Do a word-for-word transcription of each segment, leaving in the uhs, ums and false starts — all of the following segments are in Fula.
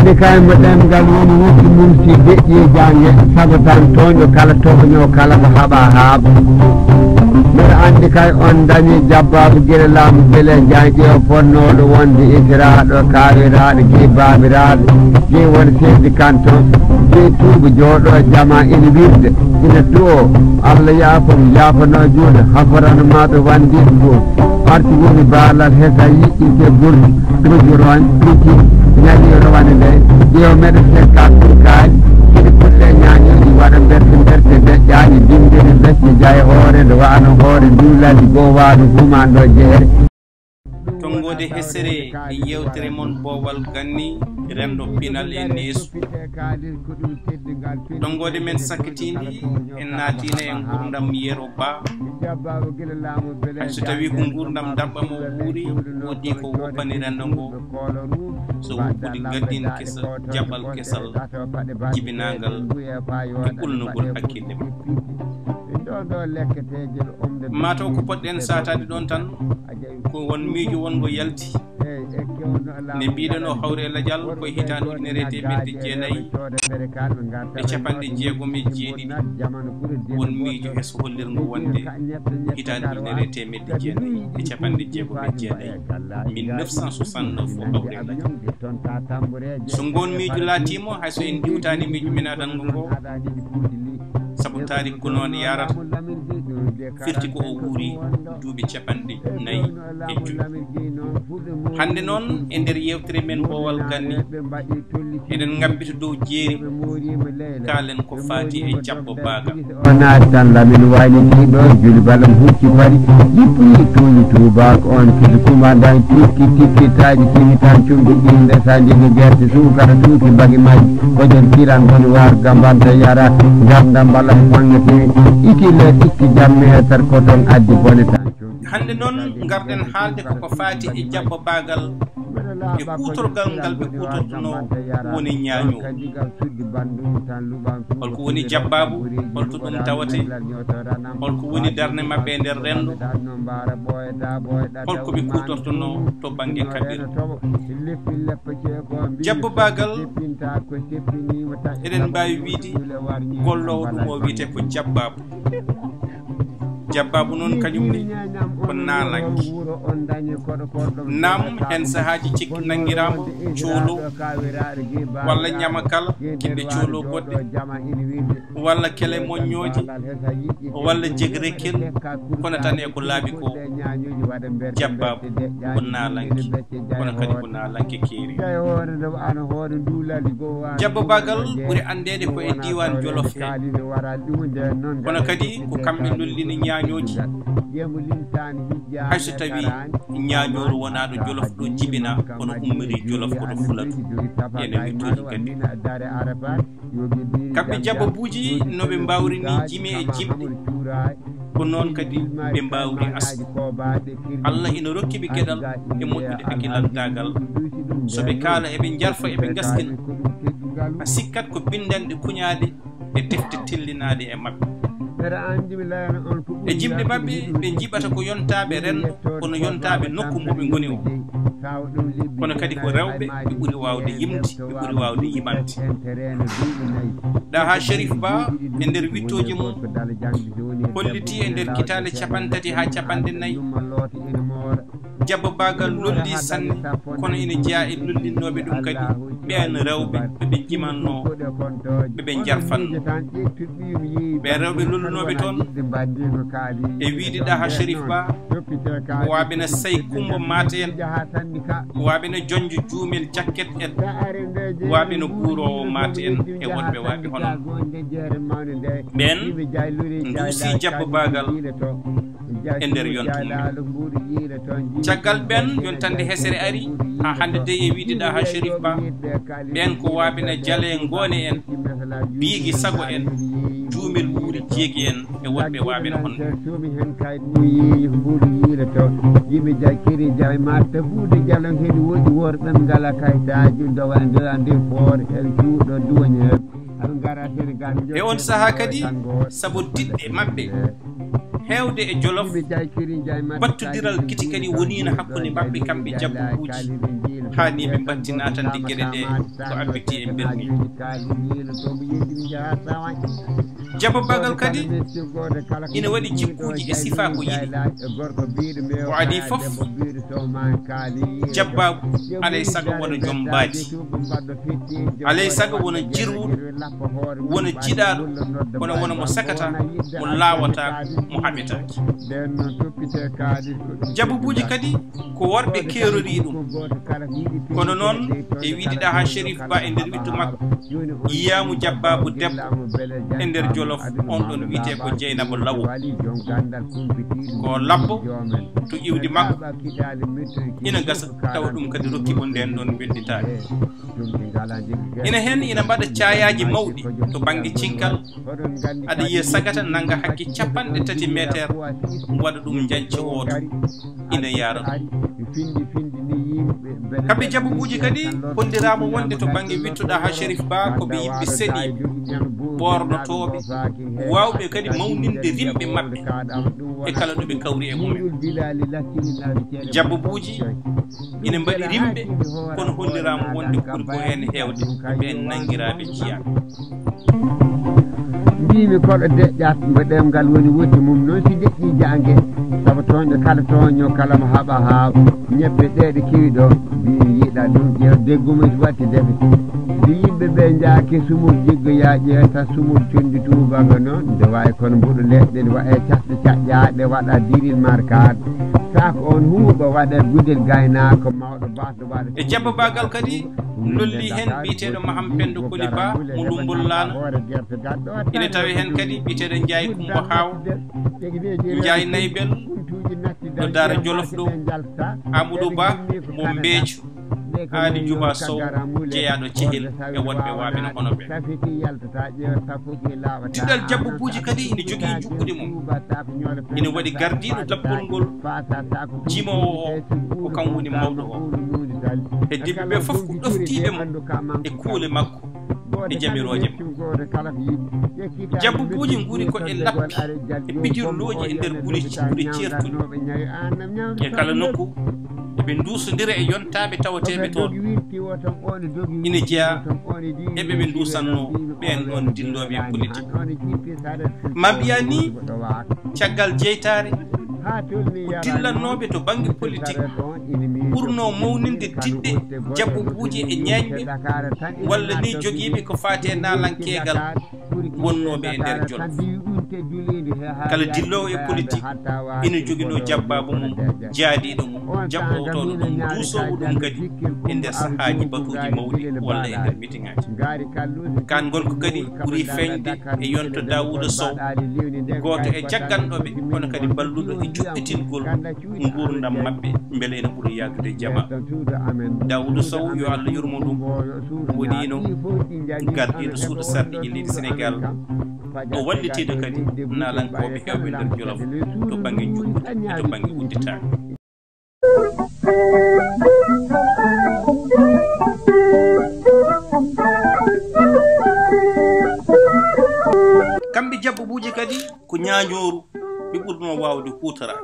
Andi kay mo ɗemngal woni woppi mum si deƴƴi e jaange, sabu tan tooñɗo kala tooño kala ko haɓa haaɓa. Mbeɗa andi kay on dañi jabbaabu gila laamu gila jaange o fonnooɗo wonde itiraaɗo, kaawiraaɗo, gi baabiraaɗo, gi won seedi kanton, gi tuuba jooɗo jama ina wirde, ina du'o, Allah yaafo, yaafano juuɗe, haforano maɓe wandiɓe fof. Arti woni baalal hesa yiɗɗi ke burti. Ɗum juroon ɗiɗi ñaɗi rowane nde ƴeew meɗa sekka kurkaali. Hiɗi kulle ñañooji waɗa mberte mberte deƴƴaani bindiri becce jay hoore nde wa'ano hoore duulali goo waano humaanɗo jeere. Tonngode hesere e yewtere mon boowal ganni renndo pinal e neesu. Tonngode men sakkitiindi en naatiino e nguurndam Yero Ba. Hay so tawii ko nguurndam daɓɓam o wuuri, woodii ko woppani renndo ngo. So woppude gaddin kesa, jaɓal kesal, jibinaangal e ulnugol hakkille mum. Mataw ko potɗen saataade ɗoon tan, ko won miijo wonngo yalti. Nde mbiɗen o hawri e lajal ko e hitaande ujunere e teemedde jeenayi e capanɗe jeegom e jeeɗiɗi, won miijo e so hollirngo wonde hitaande ujunere e teemedde jeenayi e capanɗe jeegom e jeenayi, mille neuf cent soixante-neuf o hawri e lajal. So ngoon miijo laatiima, hay so en ndiwtaani miijo men adanngo ngo, sabu taariik ko noon yaarata, firti ko o wuuri duuɓi capanɗe nayi e joy. Hannde noon, e nder yeewtere men Boowal Ganni, eɗen ngabbita dow jeeri, kaalen ko faati e Jabbo Baagal. O naati tan Lamin wayliti ɗo, juli balam hucci fari, jippoyi tuuñi tuubaako on, kadi kumandan tikki tikki taaji tigi tan cumɗi ɗi ndesa ndigi gerte suukara tuuki bagi majji, ko nder kiran ngoni waar gambanta yara, ngardam bala e fange fewi, iki le ikki jamme e tar ko ton addi bone tan. Hannde noon ngarɗen haalde koko faati e Jabbo Baagal e kuutorgal ngal ɓe kuutortonoo woni ñaaño. Holko woni jabbaabu? Holto ɗum tawate? Holko woni darnde maɓɓe e nder renndo? Holko ɓe kuutortonoo to bannge kaɓirɗe? Jabbo Baagal, eɗen mbaawi wiyde golloowo ɗum o wiyetee ko jabbaabu. Jabbaabu noon kañum ne ko naalanke. Naam, heen sahaaji cikki nanngiraama cooloo walla ñamakala kiɗɗe cooloo goɗɗe walla kele moññooje walla jegrekel, kono tan e ko laaɓi ko jabbaabu ko naalanke, kono kadi ko naalanke keeri. Jabbo Baagal ɓuri anndeede ko e diiwaan Jolof he, kono kadi ko kamɓe lollini ñaañooji. Hay so tawii ñaañooru wonaaɗo Jolof ɗo jibinaa, kono ummori Jolof ko to Fuladu, ene wittooji kadi. Kamɓe Jabbo Buuji no ɓe mbaawri ni jime e jimɗe, ko noon kadi ɓe mbaawri asli. Allah ina rokki ɓe geɗal e moƴƴude hakilantaagal. So ɓe kaala, eɓe njarfa, eɓe ngaskina. A sikkat ko binndanɗe kuñaaɗe e defte tellinaaɗe e maɓɓe. E jimɗe maɓɓe, ɓe njiɓata ko yontaaɓe renndo, kono yontaaɓe nokku mo ɓe ngoni o. Kono kadi ko rewɓe ɓe ɓuri waawde yimde, ɓe ɓuri waawde yimande. Ɗaha Sherif Ba, e nder wittooji mum, hollitii e nder kitaale capanɗe tati haa capanɗe nayi, Jabbo Baagal lolli sanne, kono ina jeyaa e lollinnooɓe ɗum kadi ɓeen rewɓe ɓe ɓe njimannoo, ɓe ɓe njarfannoo. Ɓeen rewɓe lollunooɓe toon e wiyde Ɗaha Sherif Ba, ko waaɓe no Sey Kumba Maate en, ko waaɓe no Jonjo Juumel Jakket en, ko waaɓe no Guuroowo Maate en e wonɓe waaɓe hono ɓeen nduusi Jabbo Baagal e nder yonta mum. Caggal ɓeen yontande hesere ari, haa hannde dey e wiyde Ɗaha Sherif Ba, ɓeen ko waaɓe no Jalee Ngoone en, Biigi Sago en, Juumel Wuuri Jeegi en e woɗɓe waaɓe no hono. Yimɓe jakkiri jay marta buude jalo hen woodi worɓe ngala kaytaaji dogan dogan de for el juuɗo duwañe. E on sahaa kadi, sabu diɗɗe maɓɓe, Heewde e Jolof, battondiral gite kadi woniino hakkunde maɓɓe kamɓe Jabbuuji, haa nii ɓe mbaɗti naatande geɗe ɗe ko abbiti e mbirmi. Jabbaagal kadi ina waɗi jikkuuji e sifaa ko yiɗi. Ko adii fof, jabbaagu alay sago wona joom mbaadi, alay sago wona jirwuɗo, wona jiɗaaɗo, kono wona mo sakata, mo laawata, mo haɓetaaki. Jabbuuji kadi ko worɓe keerorii ɗum. Kono noon, e wiide Ɗaha Sherif Ba e nder wittu makko, yiyaamu jabbaabu debbo e nder Jolof, on ɗon wiyetee ko Jeynaba Lawo. Ko labbo to iwdi makko, ina gasa tawa ɗum kadi rokki mo ndeen ɗon welɗitaare. Ina heen ina mbaɗa caayaaji mawɗi to bannge cinkal, aɗa yiya sagata nannga hakke capanɗe tati meeteer, waɗa ɗum njanci wooto, ina yaara ɗum. Kamɓe Jabbuuji kadi holliraama wonde to bannge wittuɗo Ɗaha Sherif Ba ko ɓe yimɓe seɗiiɓe, ɓoornotooɓe, waawɓe kadi mawninde rimɓe maɓɓe e kala ɗo ɓe kawri e mumen. Jabbuuji ina mbaɗi rimɓe, kono holliraama wonde ɓuri ko heen heewde ɓeen nanngiraaɓe jiyaaɓe. Mbimi koɗo deƴƴat mbo ɗemngal woni woddi mum noon si deƴƴi jaange. Sabu tooñɗo kala tooño kala mo haɓa haaw. Ñebbe ɗe ɗe kewi ɗo mbi yiɗa ɗum ƴeew degguma si watti defe. Nde yimɓe ɓe njaaki sumol jiggo yaa ƴeewta sumol conndi tuubaga noon nde wawi kono mbuɗo leɗɗe ne waɗe casɗe caƴƴaɗe waɗa diril markaɗo. Saako on huuɓa waɗa gudel gaynaako mawɗo basɗo waɗa. E jabba bagal kadi lolli heen biyeteeɗo Maham Pendo Koli Ba mo Lumbol Laana. Ina tawi heen kadi biyeteeɗo Njaay Kumba Haaw, Njaay Naybel ɗo Daara Jolof ɗo, Amadou Ba mo Mbeejo, Aali Juba Sow jeyaaɗo Cehel e wonɓe waaɓe no hono ɓe. Diɗal jabbubuuji kadi ina jogii juɓɓude mum. Ina waɗi gardiiɗo lappol ngol, jimoowo o, ko kam woni mawɗo o. Heddii ɓe fof ko ɗoftiiɓe mo e kuule makko e jamirooje makko. Jabbubuuji nguuri ko e lappi e pijirlooji e nder gure gure ceertuɗe. E kala nokku, eɓe nduusondira e yontaaɓe tawateeɓe toon. Ina jeyaa e ɓe ɓe nduusannoo ɓeen ɗoon dillooɓe e politik. Maa mbiyaa nii, caggal jeytaare, ko dillannooɓe to bannge politik ɓurnoo mawninde diɗɗe jabbubuuji e ñaañɓe, walla nii jogiiɓe ko faati e naalankeegal wonnooɓe e nder Jolof. Kala dilloowo e politik ina joginoo jabbaabu mum, jaadiiɗo mum, jaɓɓotooɗo ɗum, duusoowo ɗum kadi e nder sahaaji batuuji mawɗi walla e nder mitiŋaaji. Kaan ngol ko kadi ɓuri feeñde e yonto Daawuuda Sow, gooto e jagganɗo ɓe, kono kadi balluɗo e juɓɓitingol nguurndam maɓɓe, mbele ene ɓuri yaadude e jamaa. Daawuuda Sow, yo Allah yurmo ɗum, woniino gardiiɗo suudu sarɗiiji leydi Senegaal. O wallitiino kadi naalankooɓe heewɓe nder Jolof to bannge njuɓɓudi e to bannge udditaare. Kamɓe jabbubuuji kadi ko ñaañooru ɓe ɓurnoo waawde huutoraade.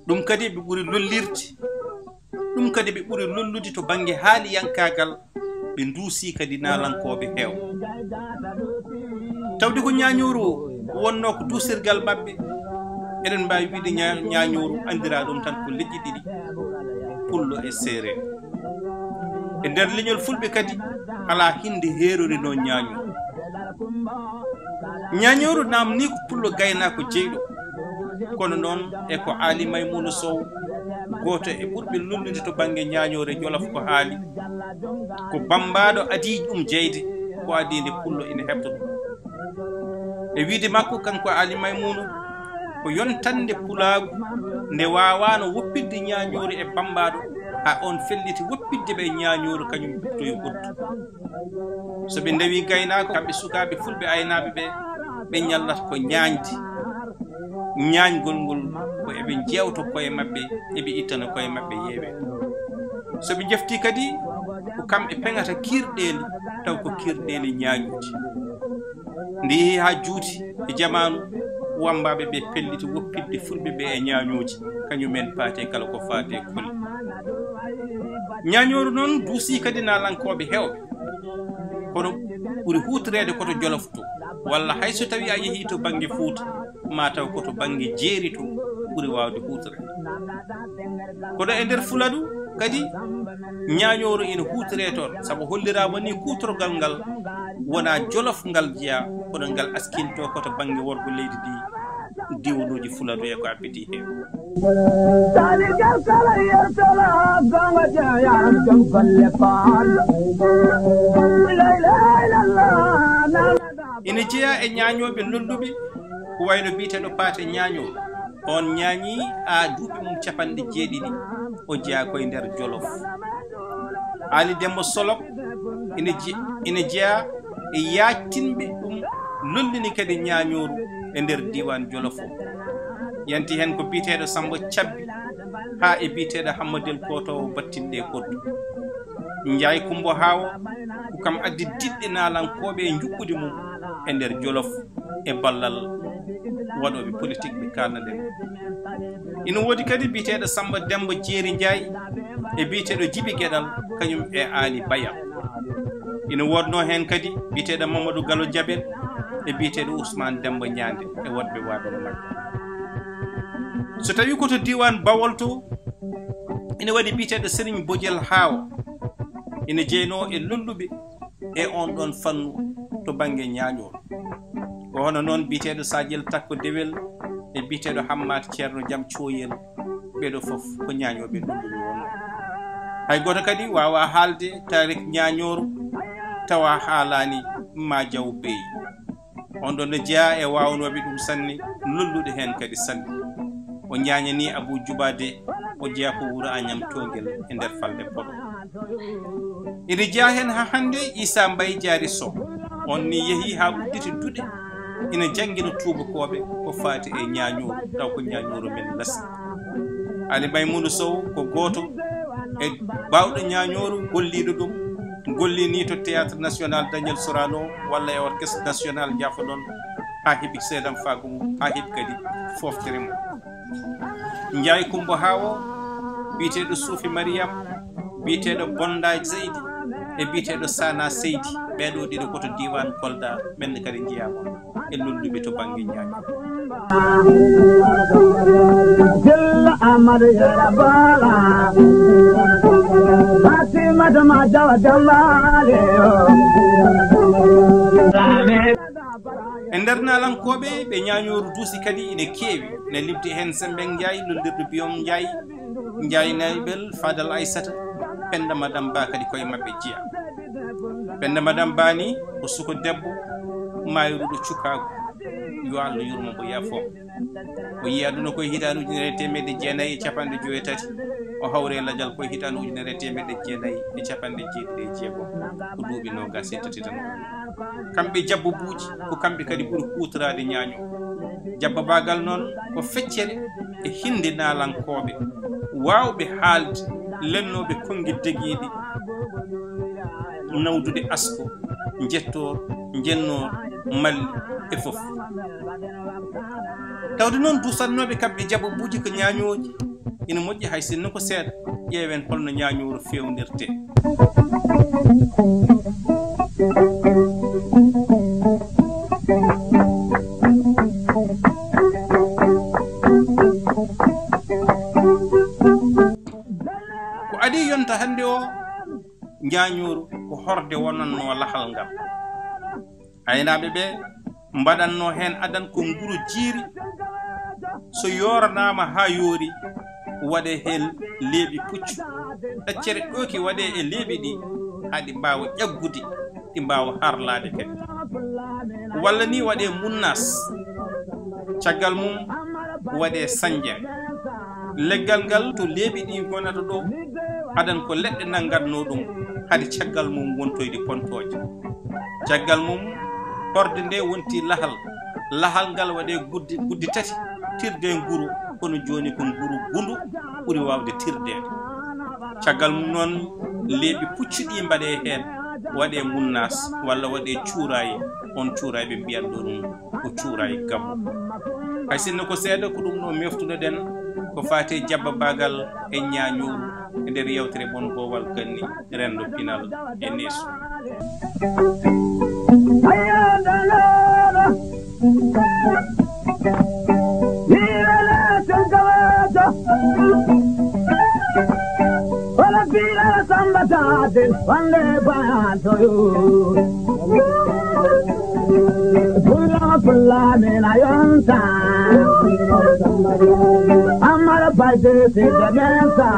Ɗum kadi ɓe ɓuri lollirde, ɗum kadi ɓe ɓuri lollude to bannge haaliyankaagal, ɓe nduusii kadi naalankooɓe heewɓe. Tawde ko ñaañooru o wonnoo ko duusirgal maɓɓe, eɗen mbaawi wiyde ñaa-, ñaañooru anndiraa ɗum tan ko leƴƴi ɗiɗi, pullo e seereer. E nder leñol fulɓe kadi alaa hinde heerorinoo ñaañooru. Ñaañooru naamnii ko pullo gaynaako jeyɗo, kono noon e ko Aali Maymuuna Sow, gooto e ɓurɓe lollude to bannge ñaañoore Jolof ko haali, ko bammbaaɗo adii ɗum jeyde, ko adii nde pullo ina heɓta ɗum. E wiyde makko, kanko Aali Maymuuna, ko yontannde pulaagu nde waawaano woppitde ñaañooru e bammbaaɗo, haa oon felliti woppitde ɓe ñaañooru kañum to yo ɓurtu. So ɓe ndewii gaynaako, kamɓe sukaaɓe fulɓe aynaaɓe ɓe, ɓe ñallata ko ñaañde. Ñaañgol ngol ko eɓe njeewta koye maɓɓe, eɓe ittana koye maɓɓe yeewe. So ɓe njeftii kadi, ko kamɓe peŋata kiirɗeeli, taw ko kiirɗeeli ñaañuuji. Nde yehi haa juuti e jamaanu, Wammbaaɓe ɓe pelliti woppitde fulɓe ɓe e ñaañooji, kañum en paate kala ko faati e koli. Ñaañooru noon duusii kadi naalankooɓe heewɓe, kono ɓuri huutoreede ko to Jolof to, walla hay so tawii a yehii to bannge Fuuta, maa taw ko to bannge Jeeri to ɓuri waawde huutoreede. Kono e nder Fuladu kadi, ñaañooru ina huutoree toon, sabu holliraama ni kuutorgal ngal wonaa Jolof ngal jeyaa, kono ngal askintoo ko to bannge worgo leydi ndi, diwnuuji Fuladu e ko abbiti heen. Ina jeyaa e ñaañooɓe lolluɓe, ko wayno biyeteeɗo Paate Ñaaño. Oon ñaañii haa duuɓi mum capanɗe jeeɗiɗi, o jeyaa ko e nder Jolof. Aali Demba Solop ina je-, ina jeyaa e yaajtinɓe ɗum, lollini kadi ñaañooru e nder diiwaan Jolof o. Yanti heen ko biyeteeɗo Sammba Cabbi haa e biyeteeɗo Hammadel Kootoowo battinɗe koddu. Njaay Kummba Haawo ko kam addi diɗɗe naalankooɓe e njuɓɓudi mum e nder Jolof e ballal waɗooɓe politik ɓe kaalnaɗen. Ina woodi kadi biyeteeɗo Sammba Demmba Jeeri Njaay e biyeteeɗo Jibi Geɗal, kañum e Aali Bayal. Ina woodnoo heen kadi biyeteeɗo Mamadou Gallo Jabel e biyeteeɗo Ousmane Demmba Ñaande e woɗɓe waaɓe no maɓɓe. So tawii ko to diiwaan Bawol to, ina waɗi biyeteeɗo Serigne Bojel Haawo, ina jeynoo e lolluɓe e oon ɗoon fannu to bannge ñaañoor. Ko hono noon biyeteeɗo Sajel Takko Dewel e biyeteeɗo Hammat Ceerno Jam Cooyel, ɓeeɗo fof ko ñaañooɓe lolluɓe wonnoo. Hay gooto kadi waawaa haalde taarik ñaañooru tawa haalaani Maa Jaw Bey. On ɗon ne jeyaa e waawnooɓe ɗum sanne, lolluɗo heen kadi sanne. O ñaañanii Abuu Juba de, o jeyaa ko wuro Añam Toongel e nder falnde Podor. Ina jeyaa heen haa hannde Isaa Mbay Jaari Soh. On ni yehii haa udditi duɗe, ina janngina tuubakooɓe ko faati e ñaañooru, taw ko ñaañooru men Lasi. Ali Maymuudu Sow ko gooto e baawɗo ñaañooru golliiɗo ɗum, gollii ni to Théâtre National Daniel Sorano walla e Orchestre National Jaafoɗon, haa heɓi seedamfaagu mum, haa heɓi kadi fooftere mum. Njaay Kummba Haawo, biyeteeɗo Suufi Mariyam, biyeteeɗo Bonda Seydi e biyeteeɗo Sana Seydi, ɓee ɗoo ɗiɗo ko to diiwaan Kolda, ɓen ne kadi njiyaama e lolluɓe to bannge ñaañi. Sella Amadou Yero Bala, Fatimata Ma Jawa Jambaale. E nder naalankooɓe ɓe ñaañooru duusi kadi ina keewi, ene limti heen Semmbe Njaay, lollirɗo Biyom Njaay, Njaay Naybel, Fadal Aysata, Pennda Madam Ba kadi koye maɓɓe jeyaa. Pennda Madam Ba ni ko suko debbo maayruɗo cukaagu, yo Allah yurmo mo, yaafoo mo. O yii aduna ko e hitaande ujunere e teemedde jeenayi e capanɗe joyi e tati, o hawri e lajal ko e hitaande ujunere e teemedde jeenayi e capanɗe jeeɗiɗi e jeegom, ko duuɓi noogaas e tati tan. Kamɓe Jabbo Buuji, ko kamɓe kadi ɓuri huutoraade ñaaño. Jabbabaagal noon ko feccere e hinnde naalankooɓe, waawɓe haalde, lelnooɓe konngi degiiɗi, nawdude asko, njettoor, njennoor, malli e fof. Tawde noon duusannooɓe kamɓe Jabbo Buuji ko ñaañooji, ina moƴƴi hay sinno ko seeɗa. Ƴeewen holno ñaañooru feewnirtee. Ko adii yonta hannde o, ñaañooru ko horde wonannoo lahal ngal. Aynaaɓe ɓe mbaɗannoo heen adan ko nguru jiiri, so yooranaama haa yoori, waɗee heen leeɓi puccu. Ɗaccere ɗooki waɗee e leeɓi ɗi, haa ɗi mbaawa ƴaggude, ɗi mbaawa harlaade kadi. Walla ni waɗee munnaas, caggal mum waɗee sañjere. Leggal ngal to leeɓi ɗi ngonata ɗo, adan ko leɗɗe nanngatnoo ɗum, hade caggal mum wontoyde pontooje. Caggal mum, horde nde wonti lahal. Lahal ngal waɗee gudde, gudde tati, tirde nguru, kono jooni ko nguru gundu ɓuri waawde tirdeede. Caggal mum noon, leeɓi puccu ɗi mbaɗee heen, waɗee munnaas walla waɗee cuuraay, on cuuraay ɓe mbiyatnoo ɗum ko cuuraay gabbo. Hay sinno ko seeɗa ko ɗum ɗo meftunoɗen, ko faati e jabba baagal e ñaañuuru e nder yewtere mon Boowal Ganni, renndo pinal e neesu. Wala fiila samba taate wande bayantoyo. Pula pula me na yonta. Amara paise se jamesa.